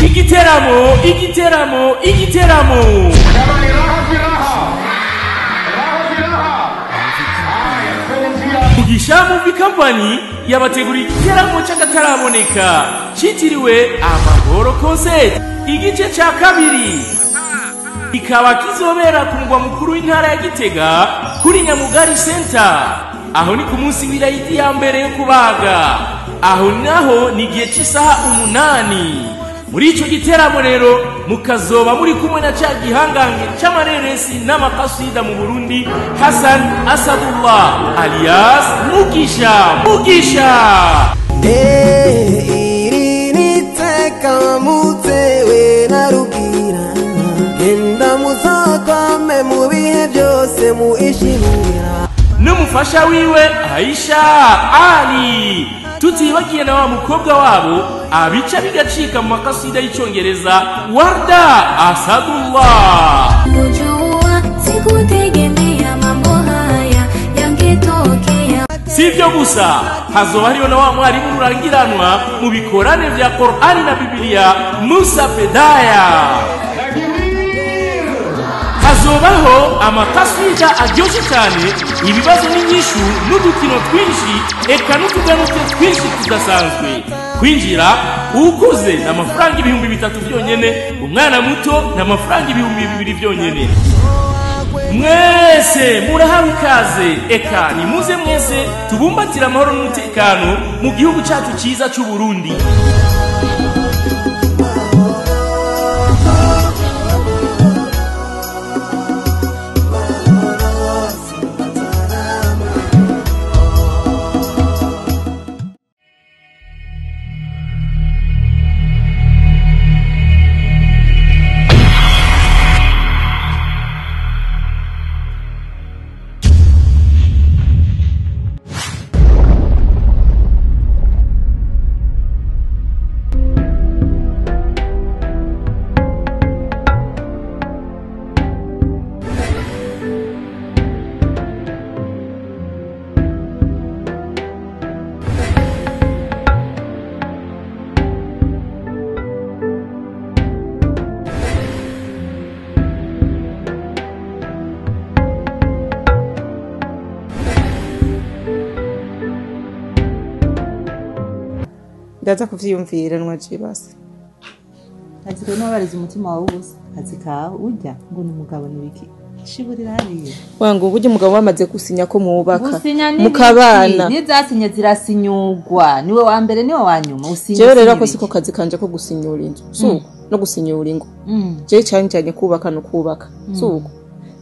Igiteramo, igiteramo, igiteramo. Mugisha Movie Company yabateguriye igiteramo cy'akataraboneka cyitiriwe Amahoro Concert igice cya kabiri, kikaba kizobera ku mugwa mukuru w'intara ya Gitega kuri Nyamugari Center. Aho ni ku munsi w'irayidi ya mbere yo kubaga, aho naho ni igihe cy'isaha 8. Muri icyo giteramo rero mukazoba muri kumwe na cya gihangange cy'amareresi n'amakasida mu Burundi, Hassan Asadullah alias Mugisha. Mugisha iri niteka mutewe na rugira genda muzokwame mu bihe byose muishimira n'umufasha wiwe Aisha Ali, tutibagiye na wa mukobwa wabo abica bigacika mu makasida y'icyongereza Warda Asadullah. Kujua sikutegemea mambo haya yangetokea. Si ibyo gusa, hazoba hariho na wa mwarimu rurangiranwa mu bikorane vya Qur'ani na Bibiliya Musa Pedaya. Hazobaho amakasida aryoshye cyane, ibibazo n'inyishu n'udukino twinshi, eka n'utuganuke twinshi tudasanzwe. Kwinjira ukuze ni amafaranga 3000 byonyene, umwana muto ni amafaranga 2000 byonyene. Mwese murahawe ikaze, eka nimuze mwese tubumbatire amahoro n'umutekano mu gihugu cyacu cyiza cy'u Burundi. Ndaza kuvyiyumvira nwajibase. Aziko nabariza umutima wawe ubusa akazi kawe urya ngo ni umugabo nibiki shiburira hariya Wangu burya umugabo wamaze gusinya ko mubaka gusinya n'ibiki? mukabana n'izasinye zirasinyugwa niwe wa mbere niwe wa nyuma usinya jewe rero usinya ko siko ibiki? kazi kanje ko gusinyura inzu suko no gusinyura ingo Mm. jewe canjanye kubaka no kubaka suko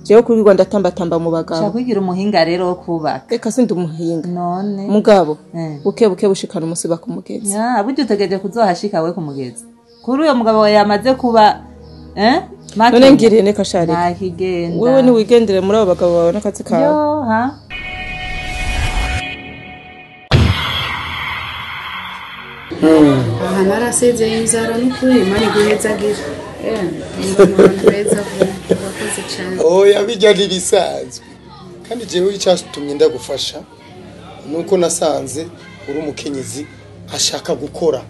jewe kuri Rwanda tambatamba mu Ushaka bagabo kwigira umuhinga rero wo kubaka reka sindi umuhinga none mugabo Eh. buke buke bushikana umunsi bakumugezi Ya, burya utegereje kuzohashika we ku mugezi kuri uyo mugabo wawe yamaze kuba eh none Makenya. ngiriye neka sharika ntakigenda wewe ntiwigendere muri abo bagabo bawe n'akazi kawe yo ha Aha narasezeye inzara n'ukuri Imana iguhezagira. Abantu beza vuba urakoze cyane. Oya bijya ntibisanzwe kandi jewe icyatumye ndagufasha nuko nasanze uri umukenyezi ashaka gukora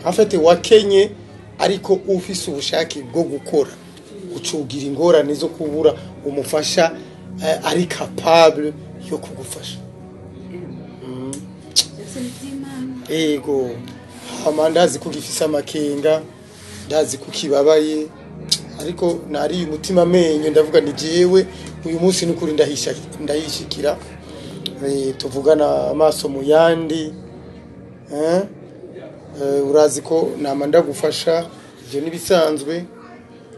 afite wakenye ariko ufise ubushake bwo gukora ucugira ingorane zo kubura umufasha ari capable yo kugufasha. Byose ni iby'Imana. Ego hama ndazi ko ugifise amakenga, ndazi ko ukibabaye, ariko nariye umutima amenyo ndavuga ni jewe uyu munsi n'ukuri ndahishikira. Tuvugana amaso mu yandi, eh? Urazi ko nama ndagufasha ivyo nibisanzwe,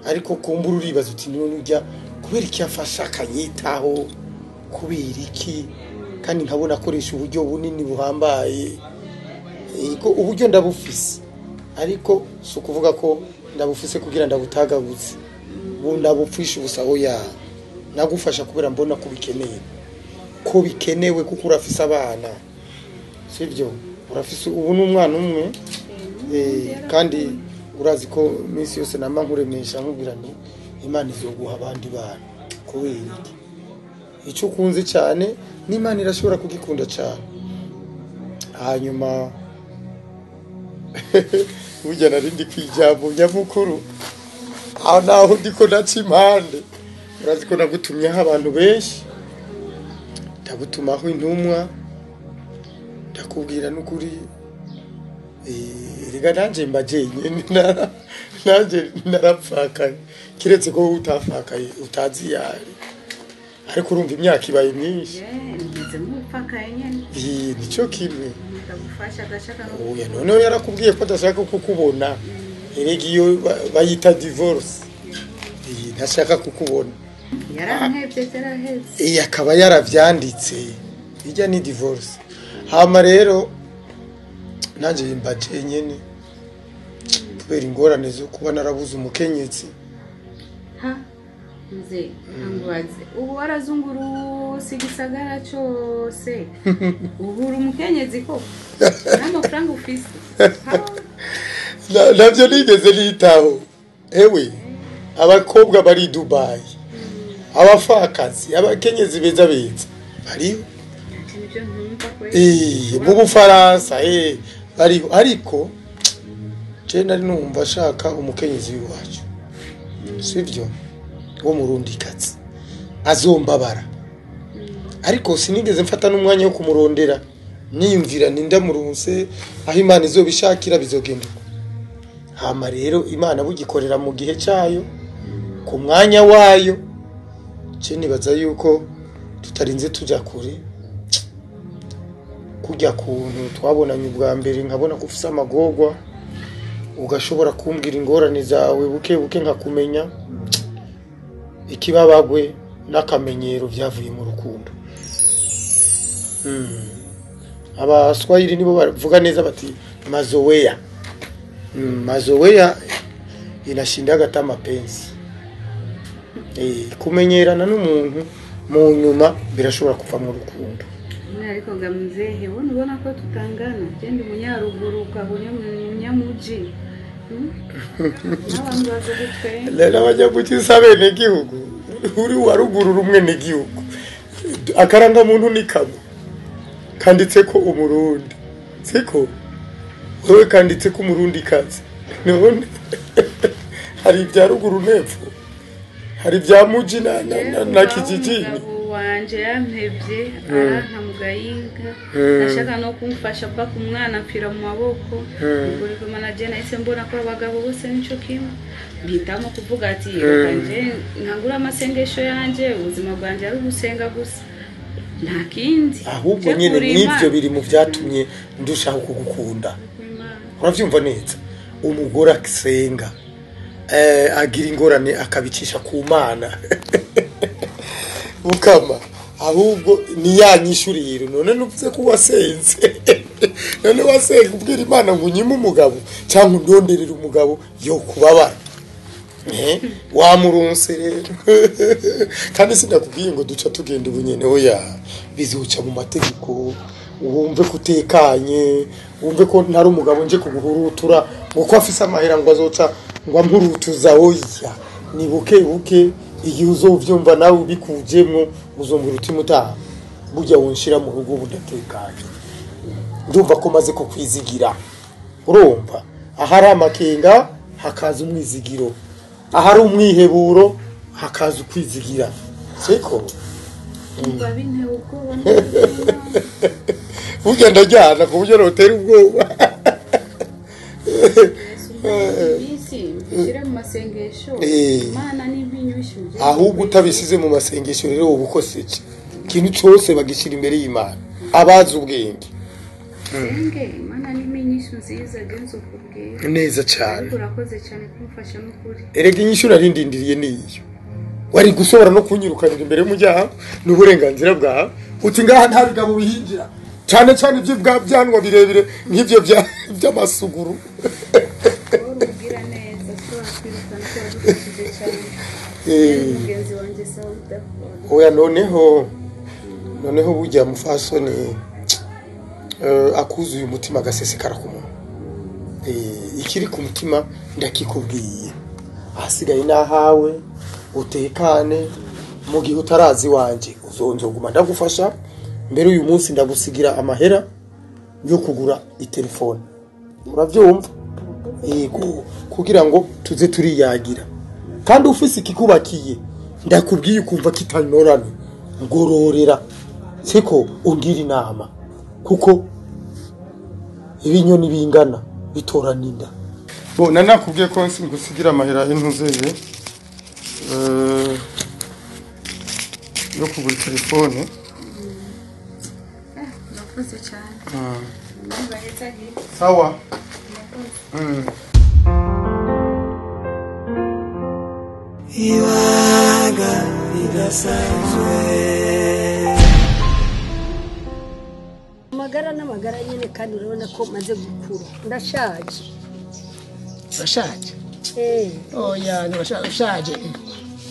ariko kumbura uribaza uti none urya kubera iki afasha akanyitaho, kubera iki kandi nkabona akoresha uburyo bunini buhambaye. Ego uburyo ndabufise, ariko si ukuvuga ko ndabufise kugira ndabutagabuze, ubu ndabupfisha ubusa, oya nagufasha kubera mbona ko bikeneye, ko bikenewe kuko urafise abana, sibyo? Urafise ubu n'umwana umwe, kandi urazi ko iminsi yose nama nkuremesha nkubwira nti Imana izoguha abandi bana kubera iki icyo ukunze cyane n'Imana irashobora kugikunda cyane. Hanyuma Burya nari ndi kwijambo nyamukuru. Aho naho ndiko naca impande. Urazi ko nagutumyeho abantu benshi. Ndagutumaho intumwa. Ndakubwira n'ukuri erega nanje mba jenyene nanje narapfakaye. Kiretse ko utafakaye utazi yari. Ariko urumva imyaka ibaye myinshi. Meze nk'umupfakaye nyene. Nico kimwe. Ndagufasha adashaka no Oya noneho yarakubwiye ko adashaka kukubona. Erega iyo bayita divorce. Ntashaka kukubona. Yarampevye yaraheze. Akaba yaravyanditse. Ijya ni divorce. Hama rero nanje mba jenyene kubera ingorane zo kuba narabuze umukenyezi. Ha mzee anguaze ubu warazungurutse igisagara cose ubura umukenyezi ko n'amafaranga ufise. Navyo nigeze nitaho. Ewe abakobwa bari Dubai, abafakazi, abakenyezi beza beza bariho mu Bufaransa bariho, ariko je nari numva ashaka umukenyezi w'iwacu, sivyo, wo murundikazi azombabara. Ariko sinigeze mfata n'umwanya wo kumurondera, niyumvira ninda murunse aho Imana izobishakira bizogenda. Hama rero Imana bugikorera mu gihe cyayo ku mwanya wayo. Je nibaza yuko tutarinze tuja kure kujya kuntu twabonanye ubwa mbere, nkabona ko ufise amagorwa, ugashobora kumbwira ingorane zawe buke buke nkakumenya. Ikibabagwe n'akamenyero byavuye mu rukundo. Abaswahili nibo bavuga neza bati mazoea. Mazoea inashindaga ata mapenzi. Kumenyerana n'umuntu mu nyuma birashobora kuva mu rukundo. Ariko ga mzehe wowe ubona ko tutangana, je ndi munyaruguru ukabona munyamuji. N'abantu baza gutwenga. Rero abanyamuji si abenegihugu, uri wa ruguru rumwe n'igihugu. Akarangamuntu ni kamwe kanditse ko umurundi, siko wewe kanditse ko umurundi kazi. None hari ibya ruguru n'epfo, hari ibya muji na kijijini. Wanje yampevye aranka mugayinka, ashaka no kumfasha paka umwana mpira mu maboko. Ubwo manager nahise mbona ko abagabo bose nico kimwe, mpitamo kuvuga ati reka nje ntangura amasengesho yanje, ubuzima bwanje ari ugusenga gusa nta kindi. Ahubwo nyene nivyo biri mu vyatumye ndushaho kugukunda. Uravyumva neza, umugore akisenga agira ingorane akabicisha ku Mana. Ukama ahubwo ni yanyishuriro. None nuvuze ko wasenze, none wasenga ubwira Imana ngo unyime umugabo cyangwa undonderere umugabo yo kubabara. Wamurunse rero. Kandi sindakubwiye ngo duca tugenda ubunyene, oya, bizoca mu mategeko, wumve kutekanye, wumve ko ntari umugabo nje kuguhurutura ngo ko afise amahera ngo azoca ngo ampurutuza, oya. Ni buke buke, igihe uzovyumva nawe ubikujemwo uzombwira uti mutaha burya wonshira mu rugo budatekanye, ndumva ko maze kukwizigira. Urumva ahari amakenga hakaza umwizigiro, ahari umwiheburo hakaza ukwizigira, siko burya ndajyana ku buryo notera ubwoba. Ahubwo utabisize mu masengesho rero uba ukoseje. Ikintu cyose bagishyira imbere y'Imana abazi ubwenge. Neza cyane. Erega inyishu narindindiriye niyo. Wari gushobora no kunyirukanira imbere y'umuryango, n'uburenganzira bwawe. Uti ngaha nta bigabo bihinjira, cyane cyane ibyo byanwa birebire nk'ibyo by'amasuguru. Oya noneho burya mufasoni akuzuye umutima agasesekara ku muntu. Ikiri ku mutima ndakikubwiye, ahasigaye nahawe utekane. Mu gihe utarazi wanje uzonzoguma ndagufasha. Mbere uyu munsi ndagusigira amahera yo kugura itelefone. Uravyumva? Yego, kugira ngo tuze turiyagira. Kandi ufise ikikubakiye ndakubwiye ukumva kitanorana ngororera, siko ungira inama, kuko ibinyoni bingana bitorana inda. Bo nanakubwiye ko ngusigira amahera y'intuzeye yo kugura telefone. Murakoze cyane. Sawa. Ibanga ridasanzwe. Amagara n'amagara nyine, kandi urabona ko maze gukura, ndashaje. Urashaje? Oya, nturashaje.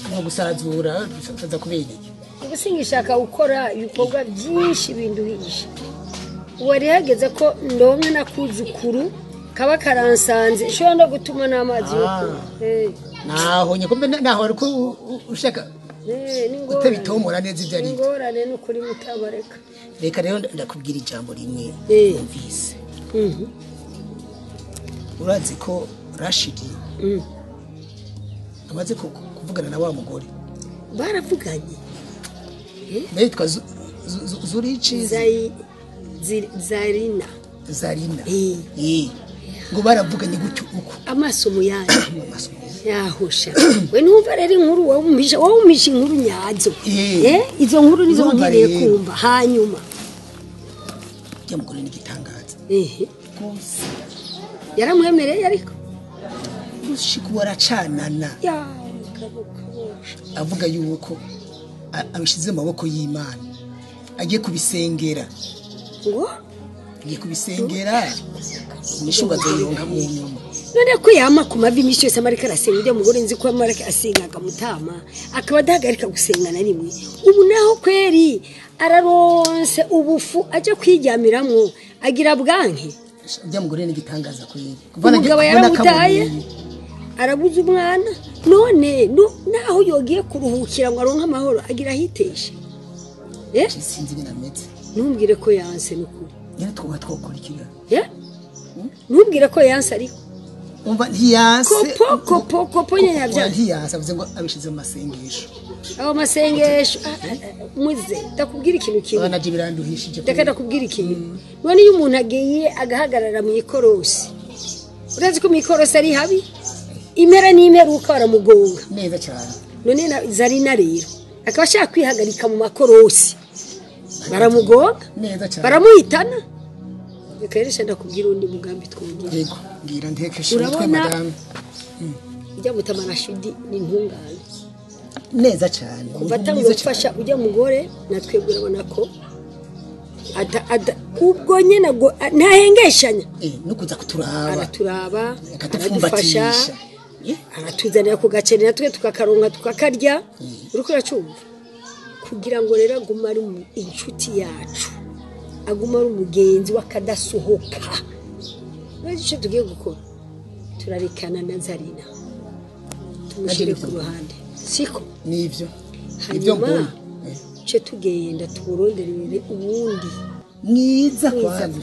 Nko gusazura usaza kubera iki? Ubu singishaka gukora ibikorwa byinshi binduhisha. Wari hageze ko ndonka nakuzukuru kaba karansanze, ishobora no gutuma n'amazi yo kunywa. Naho nyakombe naho ariko ushaka utabitomora neza ibyo ari. Ingorane n'ukuri mutabareka. Reka rero ndakubwira ijambo rimwe numvise. Urazi ko Rashidi amaze kuvugana na wa mugore. Baravuganye. Yitwa Zurichi Zarina. Zarina. Ngo baravuganye gutyo uko. Amaso muyandi. Yahosha. We numva rero inkuru wawumpisha inkuru nyazo. Izo nkuru nizo nkeneye kumva hanyuma. Ya mugore ni gitangaza. Gose. Yaramwemereye ariko. Gushika waracanana. Ya avuga yuko abishize mu maboko y'Imana. Agiye kubisengera. Ngo? Agiye kubisengera. Nishunga zoyonka mu nyuma. None ko yama ku mavi imisi yose amarika arasenga, ujya mugore nzi ko amarika asengaga mutama akaba adahagarika gusenga na rimwe. Ubu naho kweri araronse ubufu aje kwiryamiramwo agira bwanke. Ujya mugore ni gitangaza kweri. Umugabo yaramutaye arabuze umwana, none naho yogiye kuruhukira ngo aronke amahoro agira ahiteshe. Sinzi ibintu ameze. Ntumbwire ko yanse nukuri. Nyine twuba twokora ikiga. Ntumbwire ko yanse ariko. Umva ntiyanse. Kopo kopo nyine yabyaye. Ntiyanse avuze ngo abishize mu masengesho. Aho masengesho muze ndakubwira ikintu kimwe. Abana je biranduhishije. Ndeka ndakubwira ikintu. None iyo umuntu agiye agahagarara mu ikorosi. Urazi ko mu ikorosi ari habi? Impera n'imperuka baramugonga. Neza cyane. None na Zarina rero akaba ashaka kwihagarika mu makorosi. Baramugonga. Neza cyane. Baramuhitana. Reka rero ndakubwira undi mugambi twongera. Yego, ngira ntekeshe umutwe madame. Ujya mutama Rashidi ni intungane. Neza cyane. Kuva atangiye gufasha ujya mugore natwebwe urabona ko ubwo nyine ntahengeshanya. No kuza kuturaba. Araturaba, aradufasha. Aratuzanira ku gaceri natwe tukakaronka tukakarya. Uriko uracumva? Kugira ngo rero agume ari inshuti yacu. Aguma ari umugenzi wakadasohoka. Icyo tugiye gukora turarekana na Zarina tumushyire ku ruhande, siko nivyo. Hanyuma cyo tugenda tumuronderere uwundi mwiza kwanza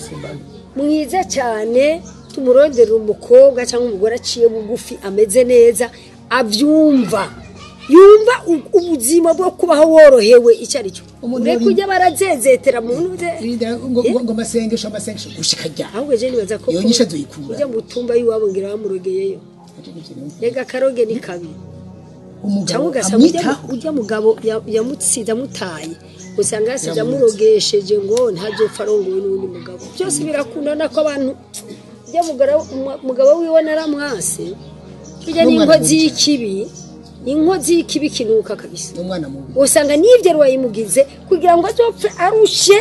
mwiza cyane, tumuronderere umukobwa cyangwa umugore aciye bugufi ameze neza, abyumva yumva ubuzima bwo kubaho worohewe icyo ari cyo. Ureke ujya barazezetera mu ntuze ngo masengesho amasengesho gushika rya. Ahubwo je nibaza ko yonyisha zoyikura. Ujya mutumba yiwabo ngira bamurogeyeyo. Yega karoge ni kabi. Umugabo ujya mugabo yamutsiza mutaye. Usanga yasize amurogesheje ngo ntazopfa arongowe n'undi mugabo. Byose birakundana ko abantu ujya mugabo wiwe naramwase. Ujya n'inkozi y'ikibi. Inkozi y'ikibi kinuka kabisa. Umwana mubi. Usanga nivyo rwayimugize kugira ngo azopfe arushe.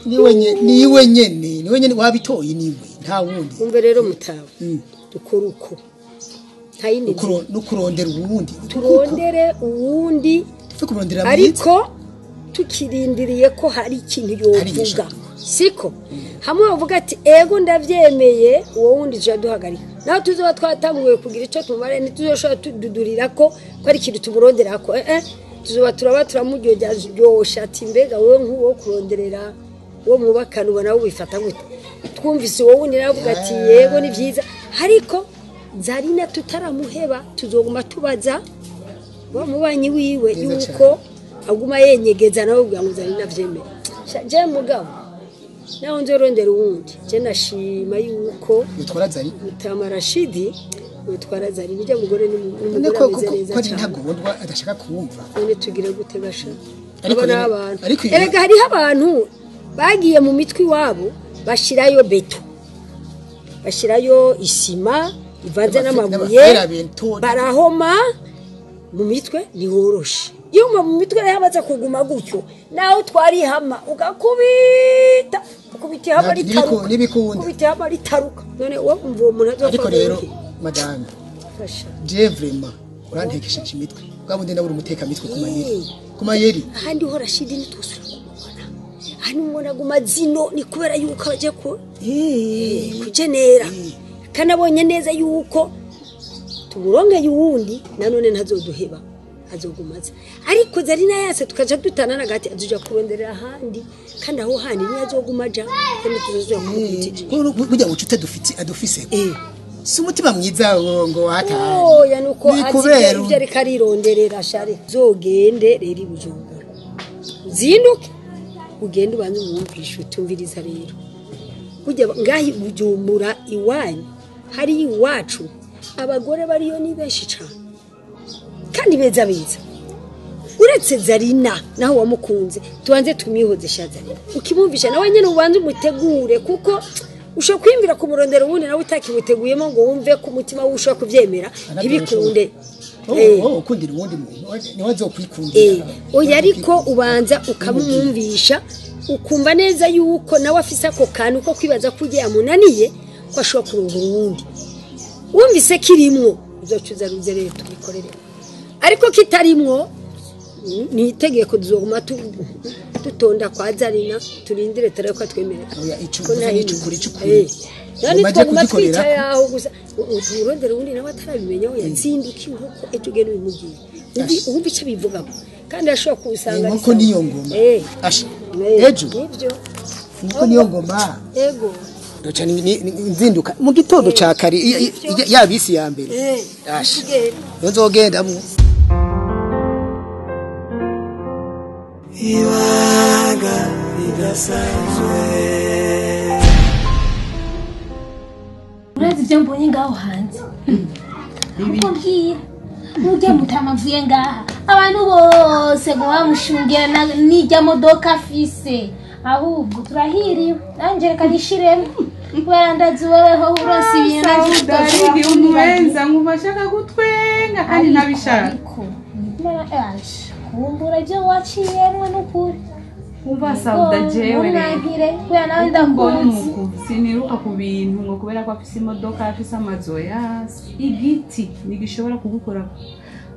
Niwe nyene wabitoye niwe nta wundi. Umve rero mutawe. Dukora uko. Ntayindi. No kurondera uwundi. Turondere uwundi. Ariko tukirindiriye ko hari ikintu yovuga. Siko. Hamwe bavuga ati ego ndavyemeye uwo wundi je duhagarika. Naho tuzoba twatanguye kugira ico tumare ntituzoshobora tududurira ko ari ikintu tumurondera ko tuzoba turaba turamuryoshya ati mbega wowe nk'uwo kuronderera Uwo mwubakana ubona wubifata gute? Twumvise wowe wundi nawe avuga ati yego ni byiza, ariko Zarina tutaramuheba tuzoguma tubaza wa mubanyi wiwe yuko aguma yenyegeza nawe kugira ngo Zarina avyemere. Je mugabo naho nzorondera uwundi, je nashima yuko Utwara Zari Mutama Rashidi utwara Zari bijya mugore ni none umugore ko ameze ko neza ko ari cyane. ntagondwa adashaka kumva. None tugire gute gasha? Ariko Abo ni rero- abantu. ariko iyo- Erega hariho abantu bagiye mu mitwe iwabo bashirayo beto, bashirayo isima ivanze n'amabuye, n'amaferabeto. Barahoma mu mitwe ntiworoshe. Iyo mu mitwe rero hamaze kuguma gutyo, nawe twarihama ugakubita ukubita ihama ritaruka, N'ibikunda. ukubita ihama ritaruka. None wowe umva uwo muntu azopfa Ariko rero gute? madame, Fasha. je vraiment urantekesheje imitwe, bwa bundi ndabura umuteka mitwe ku mayeri, ku mayeri. Ahandi ho Rashidi ntitwosubira kumubona, hano ubona aguma zino ni kubera yuko ajya ku kujenera, kandi abonye neza yuko tumurongeye uwundi nanone ntazoduheba, azogumaza. Ariko Zarina yase tukaja dutana nagati azoja kuronderera ahandi, kandi aho handi niyo azoguma aja, kandi tuzoja kumukubita. Ko burya bucuti adufite adufise si umutima mwiza ngo hatari. Oya, nuko Ni azi kubera ibyo ariko arironderera. Share zogende rero i Bujumbura, uzinduke ugende ubanze umwumvishe, utumviriza rero burya ngaha i Bujumbura iwanyu hari iwacu abagore bariyo ni benshi cyane kandi beza beza, uretse Zarina naho wamukunze. Tubanze tumihoze sha Zarina, ukimwumvisha nawe nyine ubanze umutegure, kuko ushobora kwiyumvira kumurondera ubundi nawe utakimuteguyemo ngo wumve ko umutima we ushobora kubyemera ntibikunde. Wowe ukundira uwundi muntu niwe azokwikundira. Oya, ariko ubanza ukamumwumvisha, ukumva neza yuko nawe afise ako kantu ko kwibaza ko ugiye yamunaniye, ko ashobora kurongora uwundi. Wumvise kirimwo uzoca uza ruze rero tubikorere, ariko kitarimwo ni itegeko tuzoguma dutonda kwa Zarina, turindire turebe ko atwemerera. Oya, ico Ko nta ni yindi. icukuri icukuri. None Umaze twaguma kugikorera twicaye aho gusa urondera uwundi nawe atarabimenya, we yatsinduka inkoko ejo ugenda ubimubwiye. Wumva icyo abivugako, kandi ashobora kuwusanga ari Inkoko sawa. niyo ngoma. Asha ejo Nibyo. Inkoko niyo ngoma. Ego. Ndoca nzinduka mu gitondo ca kare ya bisi ya mbere. Asha Tugende. Nzogendamwo. Ibanga ridasanzwe. Urazi ibyo mbonye ngaho hanze? Ahubwo mbwira, nujya mutama avuye ngaha, abantu bose ngo bamushungera n'ijya modoka afise. Ahubwo turahiriwe, nanjye reka nishiremo kubera ndazi woweho uronse ibintu nanjye Sauda utoshobora igihe kunyibagira. umuwenza nkumva ashaka gutwenga kandi Ariko, ntabishaka. ariko kumbura ibyo waciyemwo n'ukuri. Umva Sauda, jewe rero ntunankire kubera nawe mbona ndakunze. uku siniruka ku bintu ngo kubera ko afise imodoka, afise amazu yasi igiti ntigishobora kugukora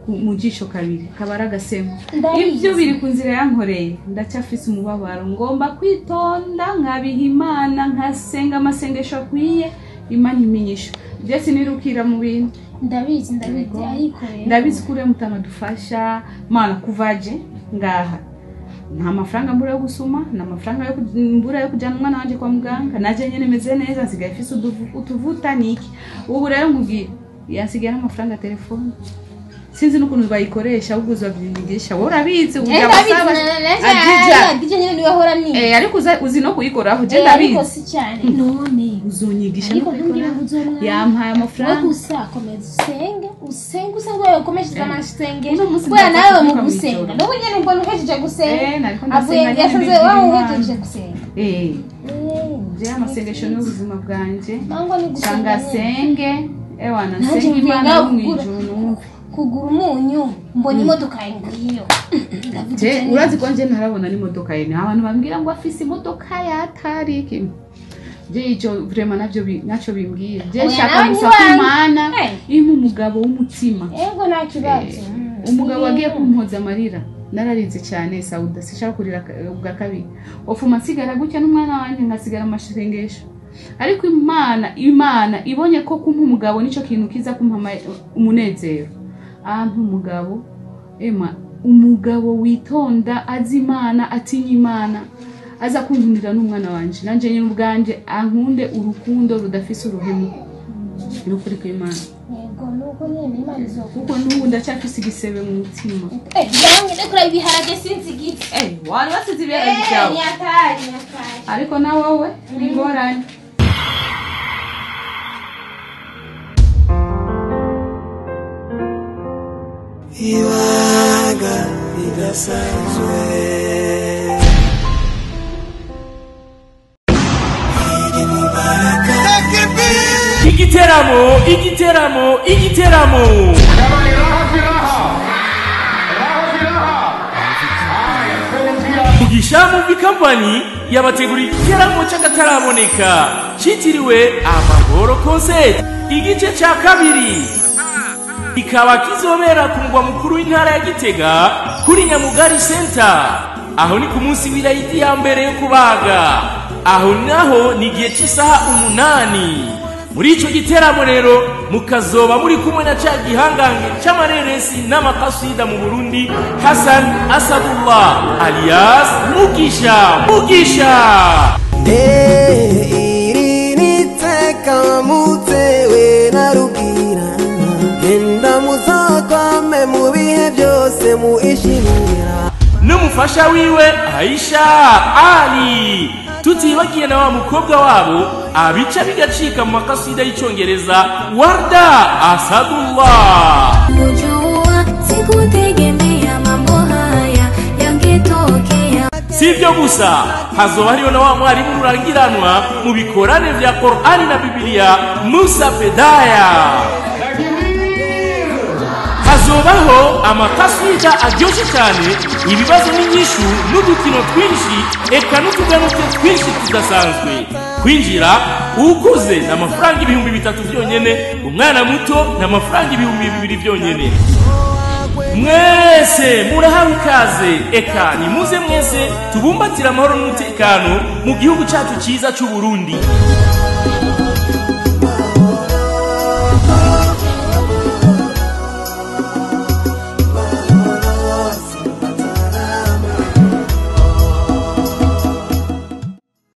mu jisho kabiri kaba ari agasema. Ndabizi. Ibyo biri ku nzira yankoreye, ndacyafise umubabaro, ngomba kwitonda nkabiha Imana, nkasenga amasengesho akwiye, Imana imenyesha byo, sinirukira mu bintu. Ndabizi, ndabizi, ariko rero Ndabizi ko uriya mutama dufasha mana kuvaje ngaha nta mafaranga mbura yo gusuma, nta mafaranga yo mbura yo kujyana umwana wanjye kwa muganga. Najye nyine meze neza, nsigaye mfise utuvuta niki. Ubu rero nkubwira yasigaye n'amafaranga ya telefone, sinzi n'ukuntu bayikoresha, ahubwo uzabyigisha wowe, urabizi ubu. Eh, ndabizi, Adija. Adija nyene niwe ahora ni. Ariko uzi no kuyikoraho, je Eh, ariko ndabizi. si cyane none. Uzonyigisha Ariko no ntumbwire kuyikoraho. ngo uzomwana. Yampaye Wowe amafaranga. gusa komeza usenge, usenge, usenge, wewe ukomesheje amasengero. Uno munsi Kubera ndaza nawe mu kuvyuka gusenga. mw'ijoro. N'ubu nyene mbona uhejeje gusenga. Eh, nariko ndasenga Avuye nyene yasanze mbibwira wowe Imana. uhejeje gusenga. Je amasengesho ni ubuzima bwanje. Mangwa ni gusenga Canga nyene. senge ewana Nanjye nsenge mvuye Imana ngaho yo kugura- mw'ijuru numve. Kugura umunyu mbona imodoka ngiyo. Ndavuga Je icyo urazi ko nje ntarabona n'imodoka ye, abantu bambwira ngo afise imodoka ya tariki, je ico vraiment navyo naco bimbwiye. Je Oya, nshaka nawe gusa ko ntiwange. Imana Eh. impa umugabo w'umutima. Ego, nta kibazo. Umugabo wagiye kumpoza amarira, nararize cyane Sauda, sinshaka kurira ubwa kabiri. Ofuma nsigara gutya n'umwana wanjye, ngasigara mu mashengesho, ariko Imana ibonye ko kumpa umugabo nicyo kintu kiza kumpa umunezero, ampa umugabo ema, umugabo witonda, azi Imana, atinya Imana, Aza kunkundira n'umwana wanje, nanje nyine ubwanje ankunde urukundo rudafise uruhemu. Ni ukuri kw'Imana. Yego, nuko nyene Imana izokuba. Kuko n'ubu ndacyafise igisebe mu mutima. Nange ndakura ibiharage sinzi igiti. Wari wasize ibiharage byawe. Nyakari, nyakari. Ariko na wowe ni ingorane. Ibanga ridasanzwe. Igiteramo, igiteramo, igiteramo. Mugisha Movie Company yabateguriye igiteramo cy'akataraboneka cyitiriwe Amahoro Concert igice cya kabiri, kikaba kizobera ku mugwa mukuru w'intara ya Gitega kuri Nyamugari Center. Aho ni ku munsi w'irayidi ya mbere yo kubaga, aho naho ni igihe cy'isaha 8. Muri ico giteramo rero mukazoba muri kumwe na ca gihangange c'amareresi n'amakasida mu Burundi, Hassan Asadullah alias Mugisha. Mugisha Iri ni iteka mutewe na Rugira, genda muzokwame mu bihe byose muishimira. N'umufasha wiwe Aisha Ali, tutibagiye na wa mukobwa wabo abica bigacika mu makasida y'icyongereza Warda Asadullah. Kujua sikutegemea mambo haya yangetokea. Si ibyo gusa, hazoba hariyo na wa mwarimu rurangiranwa mu bikorane vya Qur'ani na Bibiliya Musa Fedaya. Hazobaho amakasida aryoshye cyane, ibibazo n'inyishu n'udukino twinshi, eka n'utuganuke twinshi tudasanzwe. Kwinjira ukuze ni amafaranga 3000 byonyene, umwana muto ni amafaranga 2000 byonyene. Mwese murahawe ikaze, eka nimuze mwese tubumbatire amahoro n'umutekano mu gihugu cyacu cyiza cy'u Burundi.